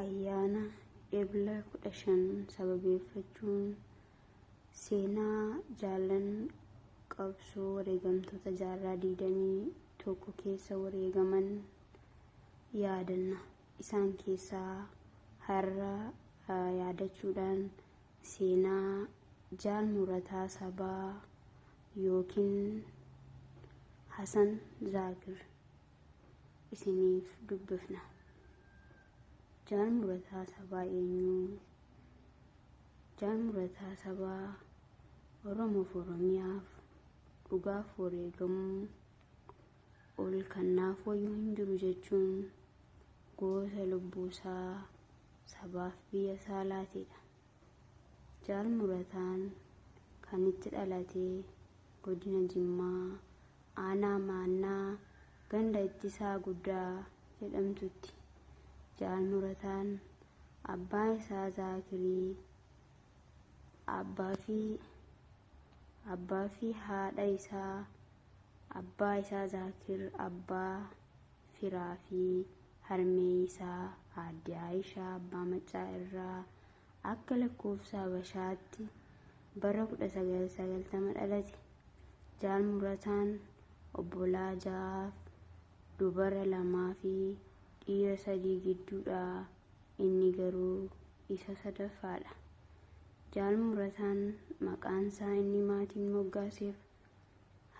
Ayyaana Ebla 15 sababeeffachuun seenaa jaallan qabsoo wareegamtoota jaarraa 21 keessa wareegaman yaadanna. Isaan keessaa har'a yaadachuudhaan seenaa Jaal Murataa Sabaa yookiin Hasan Zaakir isiniif dubbifna. Jaal Murataa Sabaa eenyu? Jaal Murataa Sabaa Oromoof Oromiyaaf dhugaaf wareegamuu ol kan naaf wayyu hin jiru jechuun goota lubbuusaa sabaaf biyya isaa laatedha. Jaal Murataan kan itti dhalate godina Jimmaa aanaa Maannaa ganda Ittisaa Guddaa jedhamtutti. Jaal Murataan abbaa isaa Zaakirii abbaa fi haadha isaa abbaa isaa Zaakir Abbaa Firaa fi harmee isaa Aadde Aayishaa Abbaa Maccaa irraa akka lakkoofsa Habashaatti bara 1990 dhalate. Jaal Murataan obbolaa ja'aaf dubara lamaa fi dhiira sadii gidduudha. Inni garuu isa sadaffaadha. Jaal Murataan maqaansaa inni maatiin moggaaseef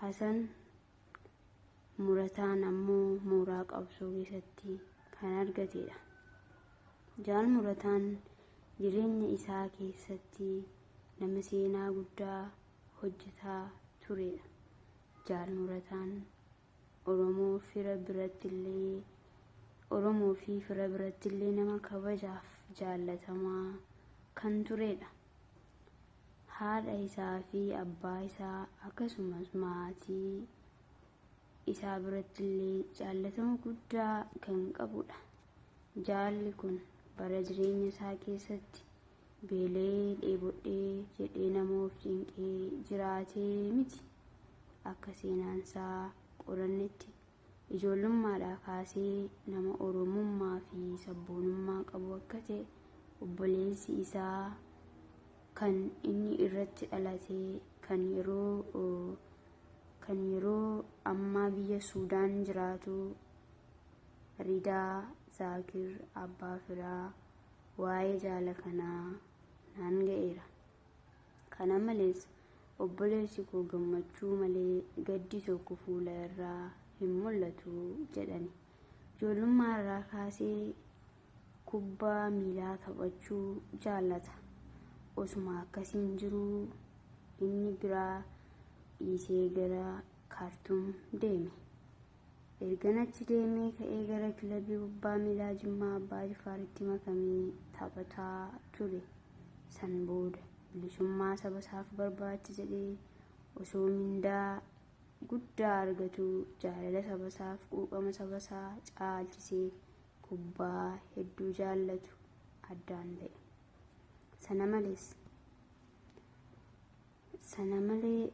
Hasan Murataan ammoo mooraa qabsoo keessatti kan argateedha. Jaal Murataan jireenya isaa keessatti nama seenaa guddaa hojjetaa tureedha. Jaal Murataan Oromoo fira birattillee Oromoo fi fira birattillee nama kabajaaf jaallatamaa kan tureedha. Haadha isaa fi abbaa isaa akkasumas maatii isaa birattillee jaallatama guddaa kan qabudha. Jaalli kun bara jireenya isaa keessatti beela'ee dheebodhee jedhee nama of cinqee jiraatee miti. Akka seenaansaa qorannetti ijoollummaadhaa kaasee nama Oromummaa fi sabboonummaa qabu akka ta'e obboleessi isaa kan inni irratti dhalate kan yeroo kan yeroo ammaa biyya Suudaan jiraatu Ridaa Zaakir Abbaa Firaa waa'ee jaala kanaa naan ga'eera. Kana malees obboleessi koo gammachuu malee gaddi tokko fuula irraa hin mul'atu jedhani. Ijoollummaa irraa kaasee kubbaa miilaa taphachuu jaallata. Osuma akkasiin jiruu inni biraa dhiisee gara Kaartuum deeme. Ergan achi deemee ka'ee gara kilabii kubbaa miilaa Jimmaa Abbaa Jifaaritti makamee taphataa ture. San booda bilisummaa sabasaaf barbaacha jedhee osoo mindaa guddaa argatuu jaalala sabasaaf quuqama sabasaa caalchisee kubbaa hedduu jaallatu addaan ba'e. Sana malees sana malee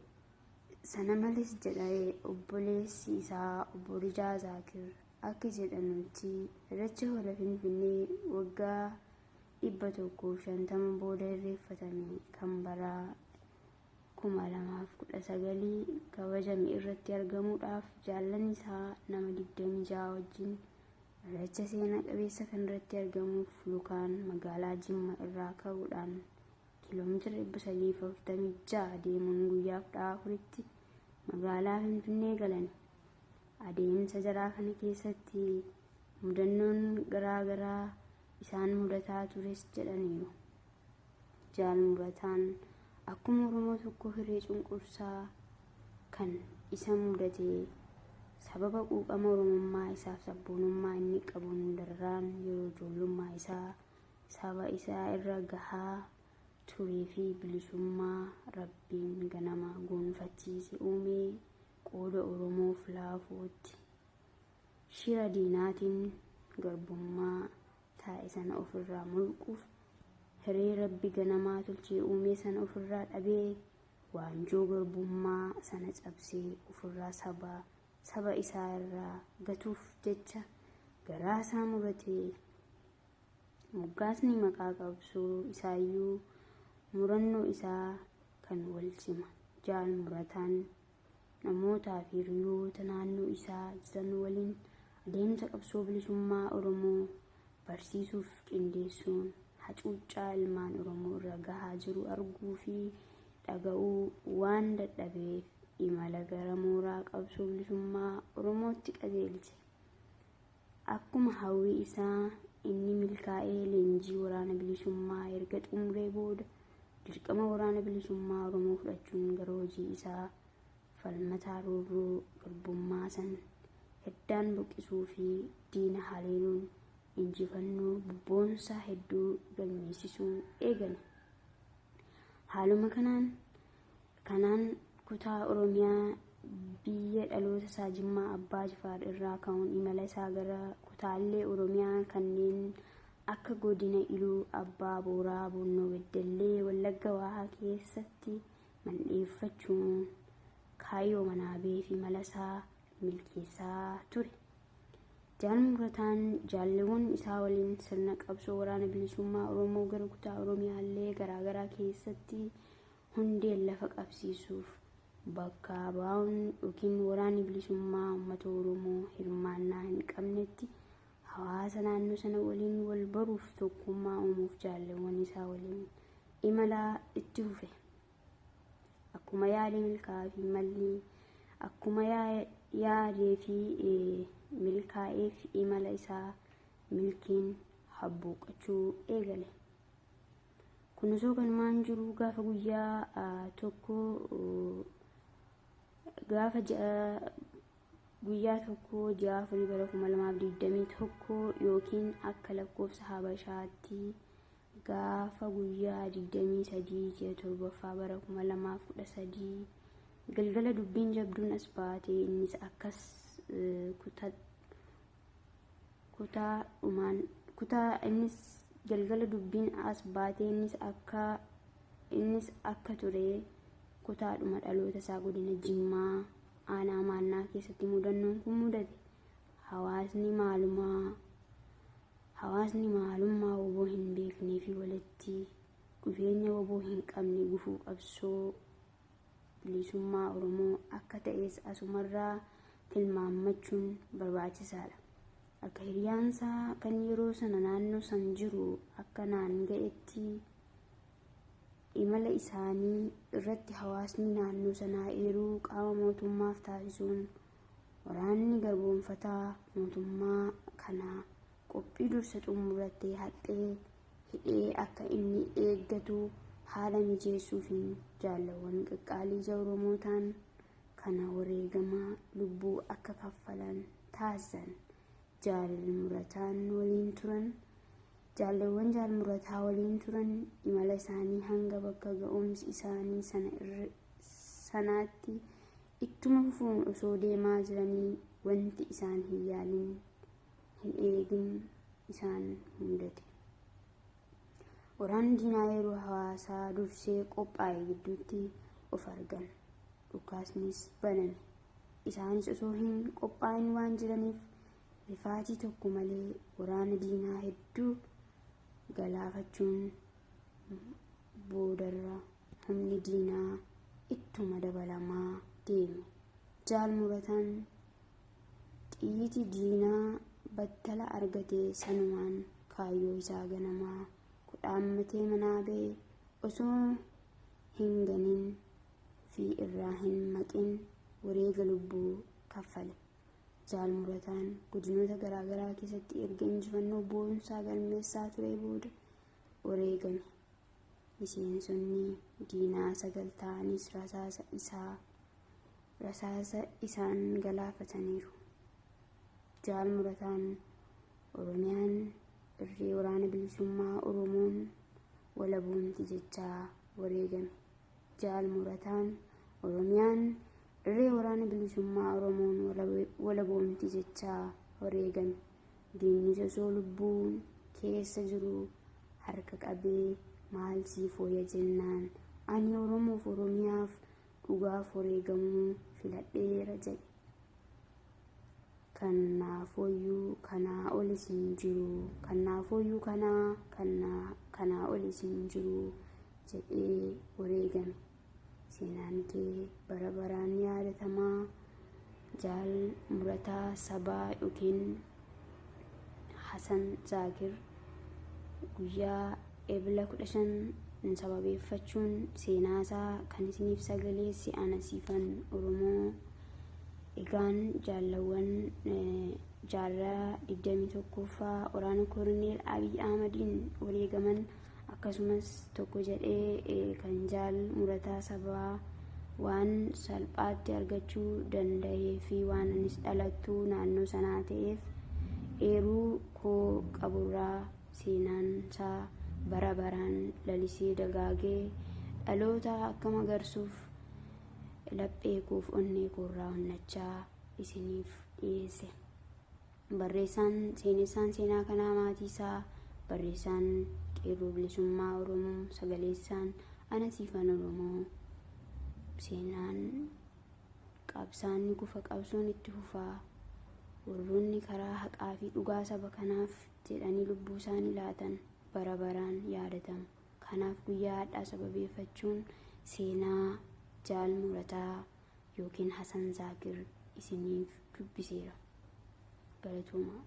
sana malees jedha obboleessi isaa obbo Rijaa Zaakir akka jedhanutti Irreecha Hora Finfinnee waggaa 150 booda irreeffatame kan bara 2019 kabajame irratti argamuudhaaf jaallan isaa nama 26 wajjin Irreecha seena qabeessa kanarratti argamuuf lukaan magaalaa Jimma irraa ka'uudhaan kiiloomeetira 346 deemuun guyyaa 14tti magaalaa Finfinnee galan. Adeemsa jaraa kana keessatti mudannoon garaa garaa isaan mudataa tures jedhaniiru. Jaal Murataan akkuma Oromoo tokko hiree cunqursaa kan isa mudate sababa quuqama Oromummaa isaaf sabboonummaa inni qabuun dararaan yeroo ijoollummaa isaa saba isaa irra gahaa turee fi bilisummaa Rabbiin ganama goonfachiise uumee qooda Oromoof laafuutti shira diinaatiin garbummaa taa'e sana ofirraa mulquuf hiree Rabbi ganamaa tolchee uumee sana ofirraa dhabee waanjoo garbummaa sana cabsee ofirraa saba saba isaa irraa gatuuf jecha garaa isaa muratee Moggaasni maqaa qabsoo isaayyuu murannoo isaa kan wal sima. Jaal Murataan namootaa fi hiriyoota naannoo isaa jiran waliin adeemsa qabsoo bilisummaa Oromoo barsiisuuf qindeessuun hacuuccaa ilmaan Oromoo irra gahaa jiru arguu fi dhaga'uu waan dadhabeef imala gara mooraa qabsoo bilisummaa Oromootti qajeelche. Akkuma hawwii isaa inni milkaa'ee leenjii waraana bilisummaa erga xumuree booda dirqama waraana bilisummaa Oromoo fudhachuun gara hojii isaa falmataa roorroo garbummaa san hiddaan buqqisuu fi diina haleeluun injifannoo bobboonsaa hedduu galmeessisuu eegale. Haaluma kanaan kutaa Oromiyaa biyya dhaloota isaa Jimmaa Abbaa Jifaar irraa ka'uun imala isaa gara kutaalee Oromiyaa kanneen akka godina Iluu Abbaa Booraa, Bunnoo Beddellee, Wallagga Bahaa keessatti mandheeffachuun kaayyoo manaabee fi mala isaa milkeessaa ture. Jaal Murataan jaalleewwan isaa waliin sirna qabsoo waraana bilisummaa Oromoo gara kutaa Oromiyaalee garaagaraa keessatti hundeen lafa qabsiisuuf bakka ba'uun yookiin waraanni bilisummaa uummata Oromoo hirmaannaa hin qabnetti hawaasa naannoo sana waliin wal baruuf tokkummaa uumuuf jaalleewwan isaa waliin imala itti fufe. Akkuma yaadee milkaa'ee fi malli akkuma yaadee fi milkaa'eef imala isaa milkiin habbuuqachuu eegale. Kun osoo kanumaan jiru gaafa guyyaa tokko gaafa guyyaa tokko ji'a 4 bara 2021 yookiin akka lakkoofsa Habashaatti gaafa guyyaa 23 ji'a 7ffaa bara 2013 galgala dubbiin jabduun as baatee innis akkas kutaa innis galgala dubbiin as baatee innis akka ture kutaadhuma dhaloota isaa godina Jimmaa aanaa Maannaa keessatti mudannoon kun mudate. Hawaasni maalummaa woboo hin beeknee fi walitti dhufeenya woboo hin qabne gufuu qabsoo bilisummaa Oromoo akka ta'es asumarraa tilmaamachuun barbaachisaadha. Akka hiriyaansaa kan yeroo sana naannoo san jiru akka naan ga'etti imala isaanii irratti hawaasni naannoo sanaa eeruu qaama mootummaaf taasisuun waraanni garboomfataa mootummaa kanaa qophii dursa xumurattee haxxee hidhee akka inni eeggatu haala mijeessuufiin jaalawwan qaqqaalii Oromootaan kana wareegama lubbuu akka kaffalan taasisan. Jaal Murataan waliin turan jaalawwan Jaal Murataa waliin turan imala isaanii hanga bakka ga'umsi isaanii sanaatti ittuma fufuun osoo deemaa jiranii wanti isaan hin yaalin hin eegin isaan mudate. Waraanni diinaa yeroo hawaasaa dursee qophaa'e gidduutti of argan. Dhukaasnis baname. Isaanis osoo hin qophaa'in waan jiraniif rifaatii tokko malee waraana diinaa hedduu galaafachuun boodarra humni diinaa ittuma dabalamaa deeme. Jaal Murataan xiyyitii diinaa battala argatee sanumaan kaayyoo isaa ganamaa kudhaammatee manaa ba'e osoo hin ganin fi irraa hin maqin wareega lubbuu kaffale. Jaal Murataan godinoota garaagaraa keessatti erga injifannoo boonsaa galmeessaa ture booda wareegame. Miseensonni diinaa 9 ta'anis rasaasa isaan galaafataniiru. Jaal Murataan Oromiyaan irree waraana bilisummaa Oromoon walaboomti jechaa wareegame. Jaal Murataan Oromiyaan irree waraana bilisummaa Oromoon walaboomti jechaa wareegame. Diinnis osoo lubbuun keessa jiru harka qabee maal siif wayya jennaan ani Oromoof Oromiyaaf dhugaaf wareegamuu filadheera jedhe. Kan naaf wayyuu kanaa olis hin jiru, kan naaf wayyuu kanaa kanaa olis hin jiru jedhee wareegame. Seenaan kee bara baraan yaadatamaa. Jaal Murataa Sabaa yookiin Hasan Zaakir guyyaa Ebla 15 sababeeffachuun seenaasaa kan isiniif sagaleesse ana Siifan Oromoo. Egaan jaallawwan, jaarraa 21ffaa waraana Koroneel Abiy Ahmadiin wareegaman, akkasumas tokko jedhee kan Jaal Murataa Sabaa waan salphaatti argachuu danda'ee fi waan anis dhalattuu naannoo sanaa ta'eef eeruu koo qaburraa, seenaansaa bara baraan lalisee dagaagee dhaloota akka magarsuuf laphee koof onnee koorraa onnachaa isiniif dhiyeesse. Barreessaan seenessaan seenaa kanaa maatii isaa, barreessaan Qeerroo Bilisummaa Oromoo, sagaleessaan ana Siifan Oromoo. Seenaan qabsaan ni kufa, qabsoon itti fufaa. Warroonni karaa haqaa fi dhugaa saba kanaaf jedhanii lubbuu isaanii laatan bara baraan yaadatamu. Kanaaf guyyaa har'aa sababeeffachuun seenaa Jaal Murataa yookiin Hasan Zaakir isiniif dubbiseera. Galatoomaa.